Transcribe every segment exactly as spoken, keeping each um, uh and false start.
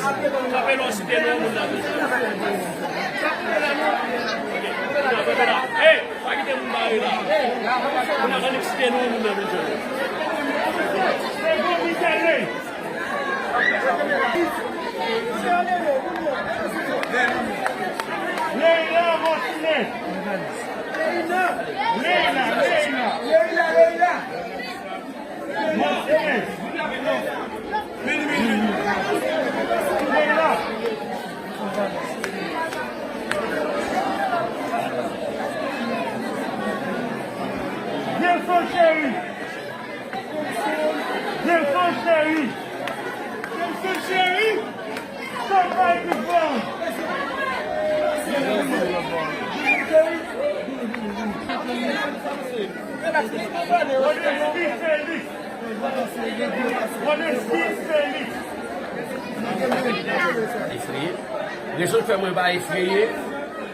Kanpe la, w site non moun nan toujou. Kanpe la, non. Ok. Kanpe la. Hey, pa kite moun bare la. Moun nan annik site non moun nan toujou. Leila Martinez. Leila, Leila. Martinez. Leila. Wilson Chéry. Wilson Chéry. Wilson Chéry. Stop by the ground. Rodesky Félix. Rodesky Félix. Efreye. Rezon k fè mwen pa efreye,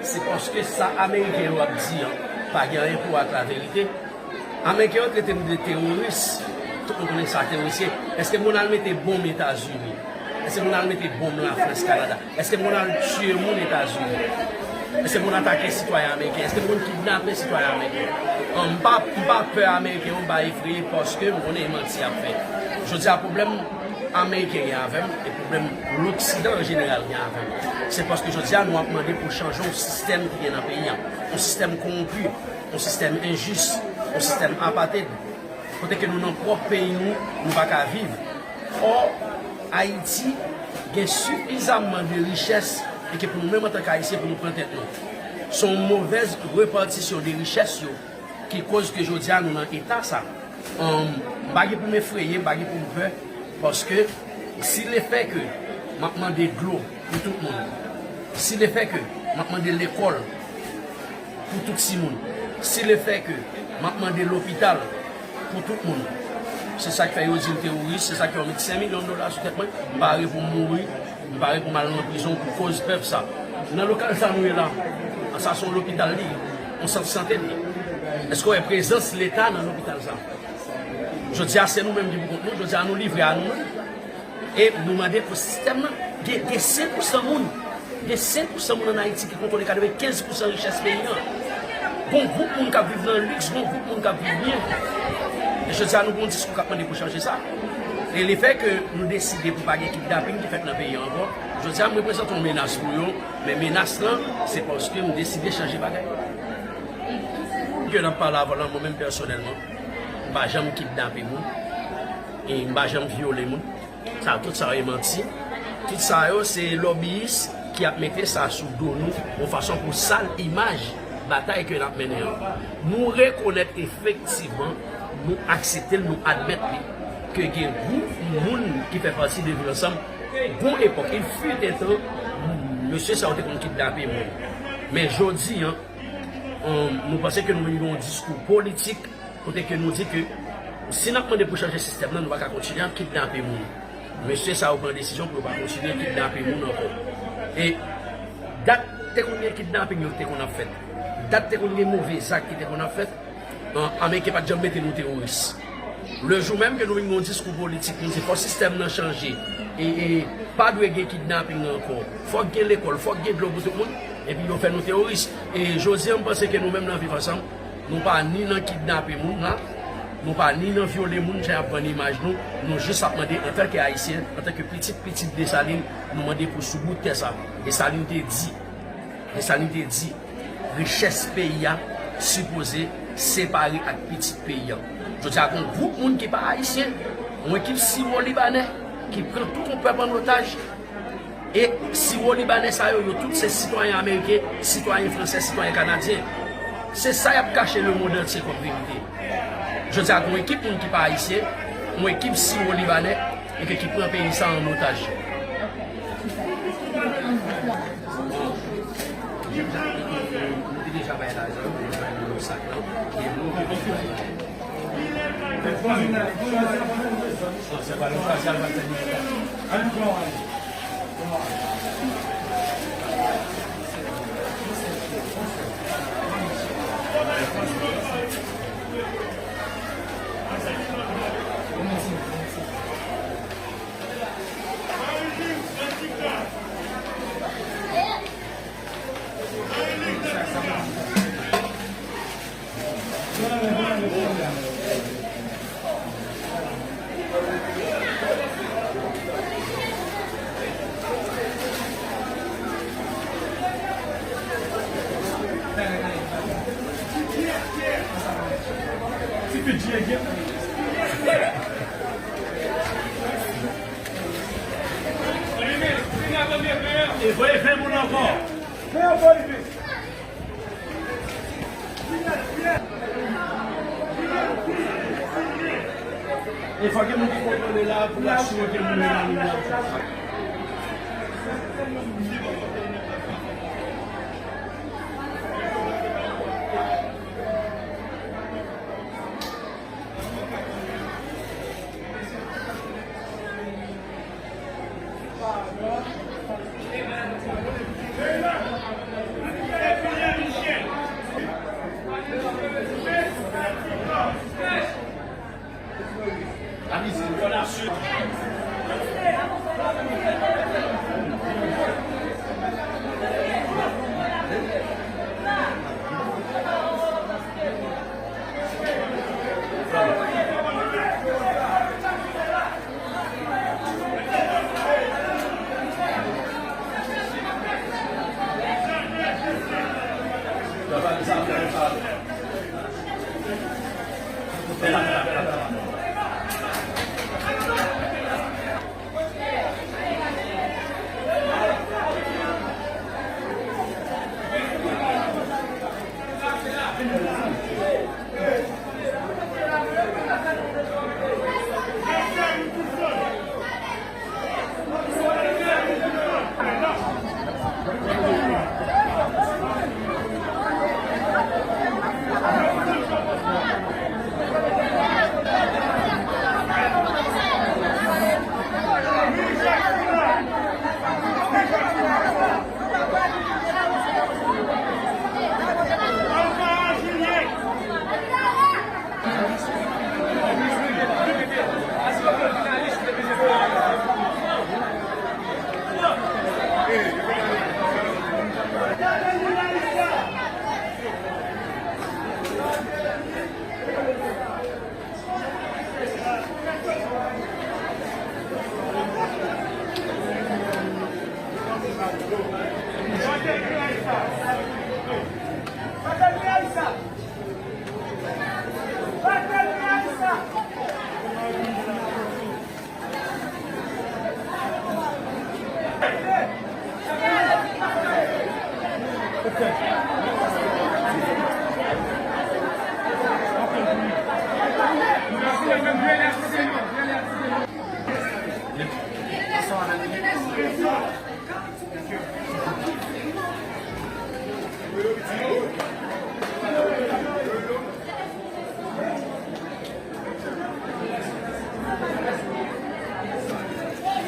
se paske sa Ameriken yo ap di an pa gen anyen pou wè ak laverite. Ameriken yo trete nou de teworis. Tout moun konnen sa teworis ye. Èske moun al mete bonm Etazini? Èske moun al mete bonm Lafrans, Kanada? Èske moun al tiye moun Etazini? Èske moun atake sitwayen ameriken? Èske moun kidnape sitwayen ameriken? An, m pa, m pa pè Ameriken yo, m pa efreye paske m konnen e manti y ap fè. Jodi a, pwoblèm Ameriken gen avè m e pwoblèm Loksidan an jeneral gen avè m. Se paske jodi a, nou ap mande pou chanje yon sistèm ki gen nan peyi a. Yon sistèm kowonpi. Yon sistèm enjis, yon sistèm apated, kote ke nou nan pwòp peyi nou, nou pa ka viv. Ò, Ayiti gen sifizamman de richès e ke pou nou menm antanke Ayisyen, pou nou pran tèt nou. Se yon movèz repatisyon de richès yo ki koz ke jodi a nou nan eta sa. Ann, m pa gen pou m efreye, m pa gen pou m pè, paske si lefè ke m ap mande dlo pou tout moun, si lefè ke m ap mande lekòl, pou tout timoun. Si lefè ke m ap mande lopital pou tout moun, se sa k fè yo di m teworis, se sa k fè yo met senk milyon dola sou tèt mwen, m pare pou m mouri, m pare pou m al nan prizon pou koz pèp sa. Nan lokal sa nou ye la, sa se yon lopital li ye, yon sant sante li ye. Èske w wè prezans Leta nan lopital sa? Jodi a, se nou menm ki pou kont nou, jodi a, nou livre a nou menm. E nou mande pou sistèm nan, gen, gen senk pousan moun, gen senk pousan moun ann Ayiti ki kontwole katrevenkenz pousan richès peyi an. Gon gwoup moun k ap viv nan liks, gon gwoup moun k ap viv byen. E jodi a, nou gen yon diskou k ap mande pou chanje sa. E lefè ke nou deside pou pa gen kidnaping ki fèt nan peyi an ankò, jodi a, m reprezante yon menas pou yo, men menas lan, se paske m deside chanje bagay. Ke n ap pale avè w la, mwen menm pèsonèlman, m pa janm kidnape moun, e m pa janm vyole moun. Sa, tout sa yo e manti. Tout sa yo, se lòbiyis ki ap mete sa sou do nou, yon fason pou sal imaj batay ke n ap mennen an. Nou rekonèt efektivman, nou aksepte l, nou admèt li, ke gen gwoup moun ki fè pati de Viv Ansanm. Gon epòk, il fut un temps, mesye sa yo te konn kidnape moun. Men jodi an, nou panse ke nou vin gen yon diskou politik kote ke nou di ke si n ap mande pou chanje sistèm nan, nou pa ka kontinye ap kidnape moun. Mesye sa yo pran desizyon pou yo pa kontinye kidnape moun ankò. E dat te konn gen kidnaping yo te konn ap fèt. Dat te konn gen move zak ki te konn ap fèt. An, Ameriken pa t janm mete nou teworis. Le jou menm ke nou vin gen yon diskou politik, nou di fò sistèm nan chanje, e, e pa dwe gen kidnaping ankò, fòk gen lekòl, fòk gen dlo pou tout moun, epi yo fè nou teworis. E jodi a, m panse ke nou menm nan Viv Ansanm, nou pa ni nan kidnape moun la, nou pa ni nan vyole moun, jan y ap vann imaj nou, nou jis ap mande antanke Ayisyen, antanke pitit pitit Desalin, nou mande pou sou bout tè sa. Desalin te di, Desalin te di, richès peyi a sipoze separe ak pitit peyi a. Jodi a, gon gwoup moun ki pa ayisyen, yon ekip siwo-libanè ki pran tout yon pèp an otaj. E siwo-libanè sa yo, yo tout se sitwayen ameriken, sitwayen fransè, sitwayen kanadyen. Se sa y ap kache lemonn antye kòm verite. Jodi a, gon ekip moun ki pa ayisyen, yon ekip siwo-libanè, e ke ki pran peyi sa an otaj. Nou te deja bay lajan, nou te bay nou sak lan, e nou te bay. Se pa lokasyon al fè. E voye ven moun ankò. E fò gen moun ki kontwole la pou l asire ke moun yo nan lari la.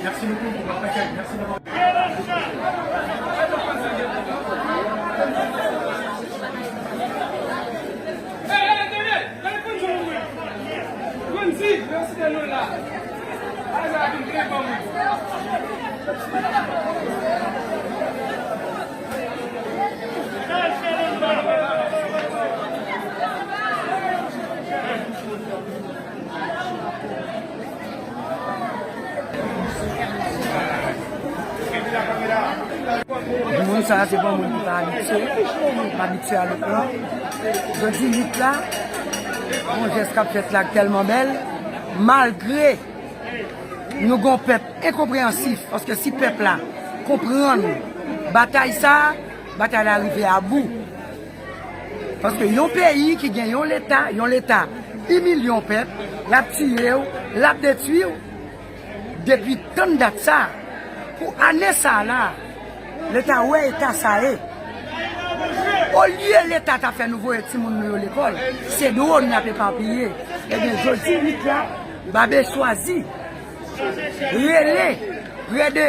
Mèsi bokou pou akèy. Mèsi d'avoir. Moun sa a se pa moun ki pa abitye, pa abitye a lòt lan. Jodi uit la, yon jès k ap fèt la k tèlman bèl, malgre nou gon pèp enkonpreyansif, paske si pèp la konprann batay sa a, batay la rive abou. Paske yon peyi ki gen yon leta, yon leta imilye yon pèp, l ap tiye w, l ap detwi w. Depi tann dat sa, pou ane sa a la, leta wè eta sa ye. Olye leta ta fè nou voye timoun nou yo lekòl, se dwòn y ap epapiye. Ebyen, jodi uit la, Babe chwazi rele prè de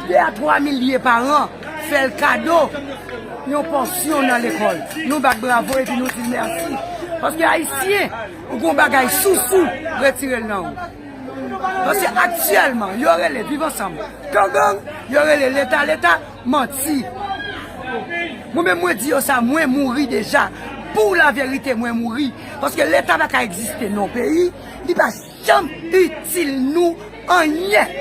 de a twa milye paran, fè l kado yon pòsyon nan lekòl. Nou bat bravo epi nou di l mèsi. Paske Ayisyen, ou gon bagay sousou, retire l nan ou. Paske aktyèlman, yo rele Viv Ansanm kangang, yo rele Leta Leta, manti. Mwen menm, mwen di yo sa, mwen mouri deja. Pou laverite, mwen mouri. Paske Leta pa ka egziste nan yon peyi, li pa janm itil nou anyen.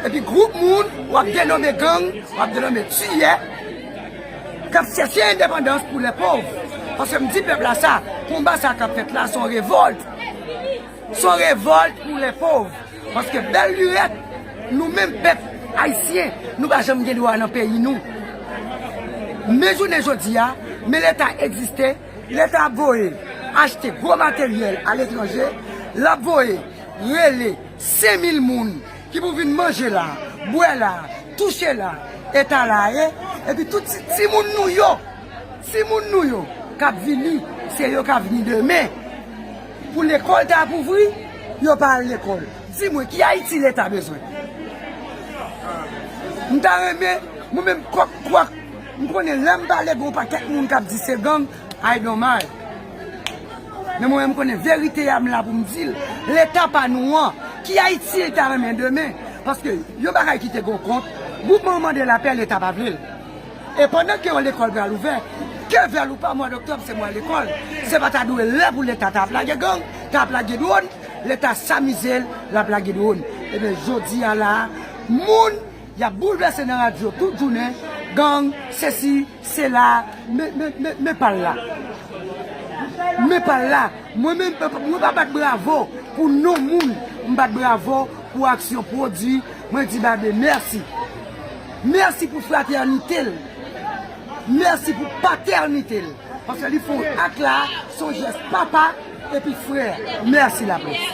Epi gwoup moun, w ap denonme gang, w ap denonme tiyè, k ap chèche endepandans pou lè pòv. Paske m di pèp la sa, konba sa k ap fèt la, se yon revòlt. Se yon revòlt pou lè pòv. Paske bèl lirèt, nou menm pèp, Ayisyen, nou pa janm gen dwa nan peyi nou. Men jounen jodi a, men Leta egziste, Leta ap voye achte gwo materyèl aletranje, l ap voye rele senk mil moun ki pou vin manje la, bwè la, touche la, eta la ye, epi tout ti, timoun nou yo, timoun nou yo k ap vini, se yo k ap vini demen. Pou lekòl ta ap ouvri, yo pa al lekòl. Di mwen, ki Ayiti Leta bezwen? M ta renmen, mwen menm, kwak, kwak, m konnen lè m pale, gen yon pakèt moun k ap di se gang, I don't mind. Men mwen menm, m konnen verite a, m la pou m di l. Leta pa nou an, ki Ayiti l ta renmen demen? Paske yon bagay ki te gen yon kont, gouvènman mande lapè, Leta pa vle l. E pandan ke yon lekòl pral ouvè, ke vle ou pa, mwa doktòb se mwa lekòl. Se pa ta dwe lè pou Leta ta ap lage gang, ta ap lage dwòn, Leta sa mize l, l ap lage dwòn. Ebyen, jodi a la, moun, y ap boulvèse nan radyo tout jounen, gang, sesi, sela, men, men, men, men pa l la. Men pa l la. Mwen menm, mwen pa bat bravo pou non moun, m bat bravo pou aksyon pwodui. Mwen di Babe mèsi. Mèsi pou fratènite l. Mèsi pou patènite l. Paske li fè yon ak la, se yon jès papa epi frè. Mèsi laprès.